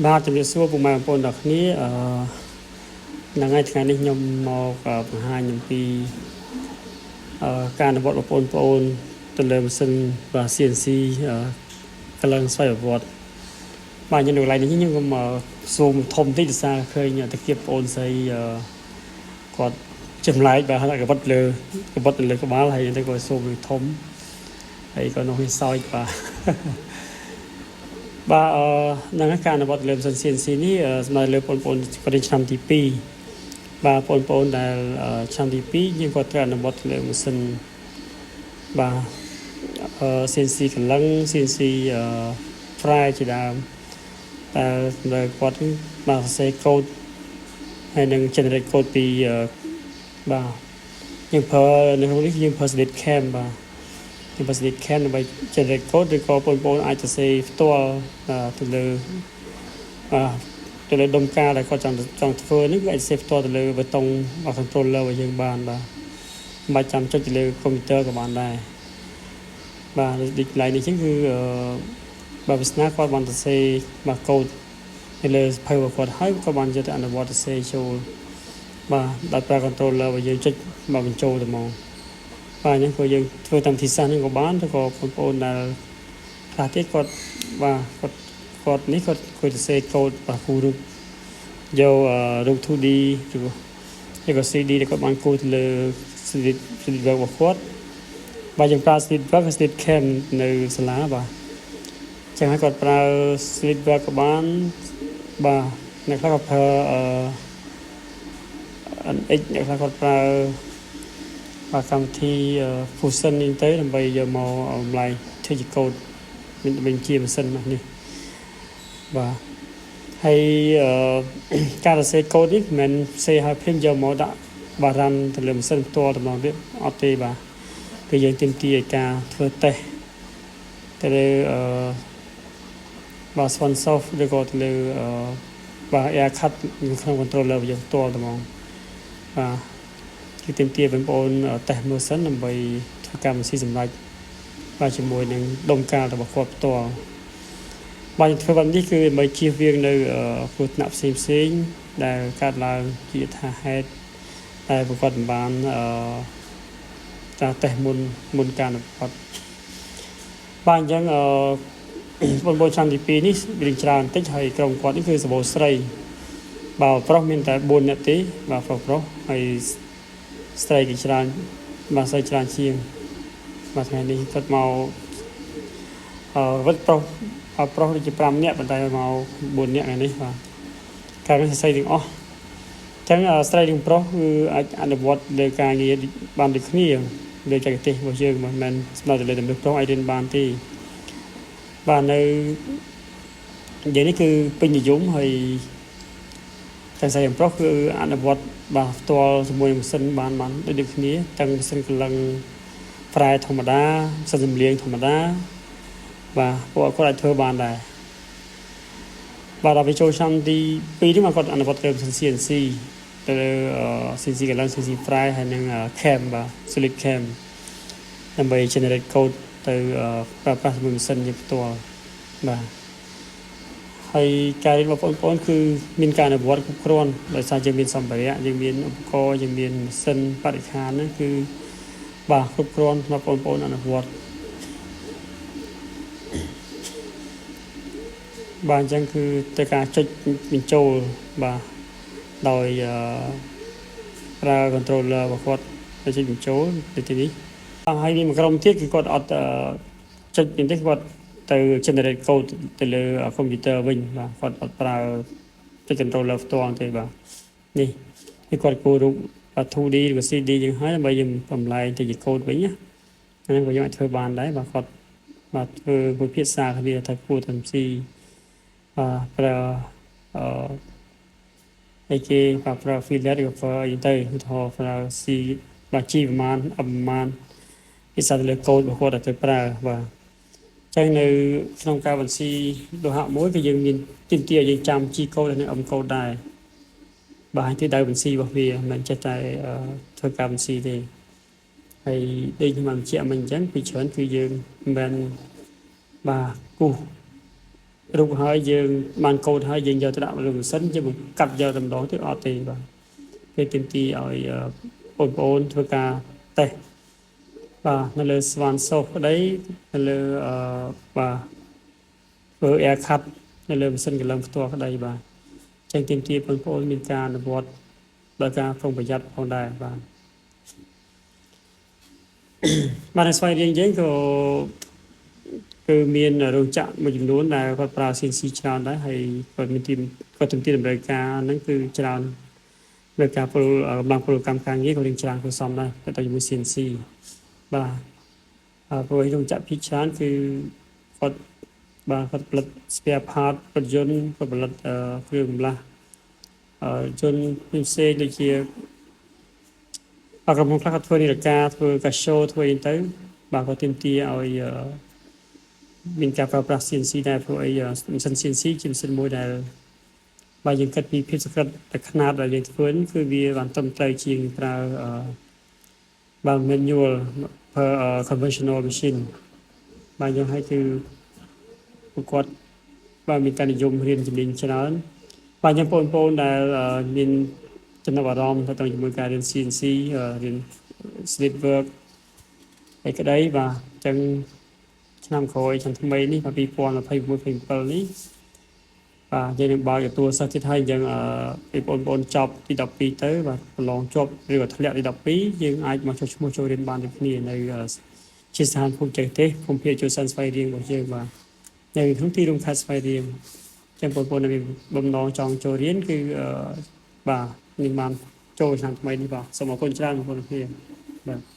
បាទជំរាបសួរពុកម៉ែបងប្អូនទាំងគ្នាអឺហ្នឹងហើយថ្ងៃនេះខ្ញុំមកបង្ហាញអំពីការអនុវត្តរបស់បងប្អូនទៅលើម៉ាស៊ីនបាទ CNC កលឹងស្វ័យប្រវត្តិបាទខ្ញុំនៅកន្លែងនេះខ្ញុំក៏មកស៊ូមធំតិចដោយសារឃើញតាគៀបបងប្អូនស្រីគាត់ចម្លែកបាទហើយកវត្តលើកវត្តនៅលើក្បាលហើយទៅក៏ស៊ូមធំហើយក៏នោះវាសោចបាទ បាទអឺហ្នឹងហើយការអនុវត្តលើម៉ាស៊ីន CNC នេះសម្រាប់លើបងប្អូនគាត់រៀនឆ្នាំទី2បាទបងប្អូនដែលឆ្នាំទី2យើងក៏ត្រូវអនុវត្តលើម៉ាស៊ីនបាទCNC កលឹង CNC ហ្វ្រែជាដើមតែសម្រាប់គាត់បាទសរសេរកូដហើយនឹង generate code ពីបាទយើងប្រើនៅក្នុងនេះយើងប្រើ SolidCAM បាទយើងប្រើ SolidCAM ដើម្បី generate code ឬក៏បងប្អូនអាចសរសេរផ្ទាល់ទៅលើបាទទៅលើដុំការដែលគាត់ចង់ចង់ធ្វើនេះគឺអាចសរសេរផ្ទាល់ទៅលើប៊ូតុង controller របស់យើងបានបាទមិនបាច់ចាំចុចទៅលើ computer ក៏បានដែរបាទដូចកន្លែងនេះចឹងគឺបាទវាសនាគាត់បានសរសេរបាទកូដនៅលើសភៅរបស់គាត់ហើយក៏បានយកទៅអនុវត្តសរសេរចូលបាទដោយប្រើ controller របស់យើងចុចបាទបញ្ចូលទៅមកបាទនេះក៏យើងធ្វើតាមធីសាស្ត្រនេះក៏បានឬក៏បងប្អូនដែលខ្លះទៀតគាត់បាទគាត់គាត់នេះគាត់គួរសរសេរកូដបាទគូរូបយករូប 2D ឬក៏ 3D ដែលគាត់បានគូទៅលើ SolidWorks របស់គាត់បាទយើងប្រើ SolidWorks និង SolidCAM នៅសាលាបាទចឹងហើយគាត់ប្រើ SolidWorks ក៏បានបាទអ្នកខ្លះក៏ប្រើអឺ NX អ្នកខ្លះគាត់ប្រើបាទកម្មវិធី Fusion នេះទៅដើម្បីយកមកបំលែងធ្វើជាកូដមានបញ្ជាម៉ាស៊ីននេះបាទហើយការសរសេរកូដនេះមិនមែនសេឲ្យភ្លាមយកមកដាក់បារ៉ាន់ទៅលើម៉ាស៊ីនផ្ទាល់តែម្ដងទៀតអត់ទេបាទគឺយើងទាមទារឲ្យការធ្វើតេស្តទៅលើបាទ Swansoft ឬក៏ទៅលើបាទ AirCut ក្នុង controller របស់យើងផ្ទាល់តែហ្មងបាទគឺទាមទារបងប្អូនតេស្តមើលសិនដើម្បីធ្វើការបញ្ស៊ីសម្រាប់បាទជាមួយនឹងដុំកាលរបស់គាត់ផ្ទាល់បាទធ្វើបែបនេះគឺដើម្បីជៀសវាងនៅគ្រោះថ្នាក់ផ្សេងផ្សេងដែលកើតឡើងជាថាហេតុតែប្រកបមិនបានអឺការតេស្តមុនមុនការអនុវត្តបាទអញ្ចឹងអឺបងប្អូនឆ្នាំទី2នេះវាច្រើនបន្តិចហើយក្រុមគាត់នេះគឺសម្បូរស្រីបាទប្រុសមានតែ4នាក់ទេបាទប្រុសប្រុសហើយស្រីគេច្រើនបាទស្រីច្រើនជាងបាទថ្ងៃនេះគាត់មកវត្តប្រុសប្រុសដូចជា5នាក់ប៉ុន្តែមក4នាក់ថ្ងៃនេះបាទការនេះស្រីទាំងអស់អញ្ចឹងស្រីទាំងប្រុសគឺអាចអនុវត្តលើការងារបានដូចគ្នាលើចក្រទេសរបស់យើងមិនមែនសម្រាប់តែលើតែប្រុសអាចរៀនបានទេបាទនៅនិយាយនេះគឺពេញនិយមហើយទាំងស្រីទាំងប្រុសគឺអនុវត្តបាទផ្ទាល់ជាមួយនឹងម៉ាស៊ីនបានបានដូចគ្នាទាំងម៉ាស៊ីនកលឹងហ្វ្រែធម្មតាម៉ាស៊ីនសំលៀងធម្មតាបាទពួកគាត់អាចធ្វើបានដែរបាទដល់ពេលចូលឆ្នាំទី2នេះមកគាត់អនុវត្តទៅម៉ាស៊ីន CNC ទៅលើ CNC កលឹង CNC ហ្វ្រែ ហើយនិង CAM បាទ Solid CAM ដើម្បី generate code ទៅប្រើប្រាស់ជាមួយម៉ាស៊ីនយើងផ្ទាល់បាទហើយការរៀនរបស់បងប្អូនគឺមានការអនុវត្តគ្រប់គ្រាន់ដោយសារយើងមានសម្ភារៈយើងមានឧបករណ៍យើងមានម៉ាស៊ីនបរិក្ខារហ្នឹងគឺបាទគ្រប់គ្រាន់សម្រាប់បងប្អូនអនុវត្តបាទអញ្ចឹងគឺទៅការចុចបញ្ចូលបាទដោយប្រើ controller របស់គាត់ទៅចុចបញ្ចូលទៅទីនេះហើយមានមួយក្រុមទៀតគឺគាត់អត់ចុចនេះទេគាត់ទៅ generate code ទៅលើ computer វិញបាទគាត់អត់ប្រើចុច controller ផ្ទាល់ទេបាទនេះគឺគាត់គូរូប 2D ឬក៏ 3D យ៉ាងហើយដើម្បីយើងបំលែងទៅជា code វិញណាហ្នឹងក៏យើងអាចធ្វើបានដែរបាទគាត់បាទធ្វើមួយភាសាគ្នាថាគួរតែស៊ីបាទប្រើអឺអីគេបាទប្រើ fillet ឬក៏ប្រើអីទៅឧទាហរណ៍ប្រើ C បាទ G ប្រមាណ M ប្រមាណភាសាទៅលើកូដរបស់គាត់ដែលទៅប្រើបាទចឹងនៅក្នុងការបញ្ជីលោហៈមួយគឺយើងមានទាមទារឲ្យយើងចាំ G code និង M code ដែរបាទទីដៅបញ្ជីរបស់វាមិនមែនចេះតែធ្វើការបញ្ជីទេហើយដូចខ្ញុំបានបញ្ជាក់មិញអញ្ចឹងពីច្រើនគឺយើងមិនមែនបាទគូស រូបហើយយើងបានកូដហើយយើងយកទៅដាក់លើម៉ាស៊ីនយើងបង្កាត់យកតែម្ដងទៅអត់ទេបាទគេទាមទារឲ្យបងប្អូនធ្វើការតេស្តបាទនៅលើ Swansoft ក្តីនៅលើអឺបាទធ្វើ air cut នៅលើម៉ាស៊ីនកលឹងផ្ទាល់ក្តីបាទចឹងទាមទារបងប្អូនមានការអនុវត្តដោយការប្រុងប្រយ័ត្នផងដែរបាទបាទនៅស្វាយរៀងយើងក៏គឺមានរោងចក្រមួយចំនួនដែលគាត់ប្រើ CNC ច្រើនដែរហើយគាត់មានទីគាត់ទាមទារតម្រូវការហ្នឹងគឺច្រើននៅការពលកម្លាំងពលកម្មការងារក៏រៀងច្រើនគួរសមដែរទៅជាមួយ CNC បាទហើយព្រោះរោងចក្រភាគច្រើនគឺគាត់បាទគាត់ផលិត spare part រថយន្តគាត់ផលិតគ្រឿងបន្លាស់យន្តផ្សេងៗដូចជាបាទក្រុមហ៊ុនខ្លះគាត់ធ្វើនាឡិកាធ្វើកាសូធ្វើអីទៅបាទគាត់ទាមទារឲ្យមានការប្រើប្រាស់ CNC ដែរព្រោះអីម៉ាស៊ីន CNC ជាម៉ាស៊ីនមួយដែលបើយើងគិតពីភាពសុក្រឹតតែខ្នាតដែលយើងធ្វើនេះគឺវាបានត្រឹមត្រូវជាងប្រើបាទ manual ប្រើ conventional machine បាទយើងឲ្យគឺពួកគាត់បាទមានការនិយមរៀនជំនាញច្រើនបាទយើងបងប្អូនដែលមានចំណាប់អារម្មណ៍ទៅជាមួយការរៀន CNC រៀន SolidWorks អីក្តីបាទអញ្ចឹងឆ្នាំក្រោយឆ្នាំថ្មីនេះបាទ2026 27នេះបាទយើងនឹងបើកទទួលសិស្សទៀតហើយអញ្ចឹងអឺពេលបងប្អូនចប់ទី12ទៅបាទប្រឡងជាប់ឬក៏ធ្លាក់ទី12យើងអាចមកចុះឈ្មោះចូលរៀនបានដូចគ្នានៅជាស្ថានភូមិចេះទេសភូមិភាគជលសិនស្វាយរៀងរបស់យើងបាទនៅក្នុងទីរួមខេត្តស្វាយរៀងអញ្ចឹងបងប្អូនដែលមានបំណងចង់ចូលរៀនគឺបាទនឹងបានចូលឆ្នាំថ្មីនេះបាទសូមអរគុណច្រើនបងប្អូនគ្នាបាទ។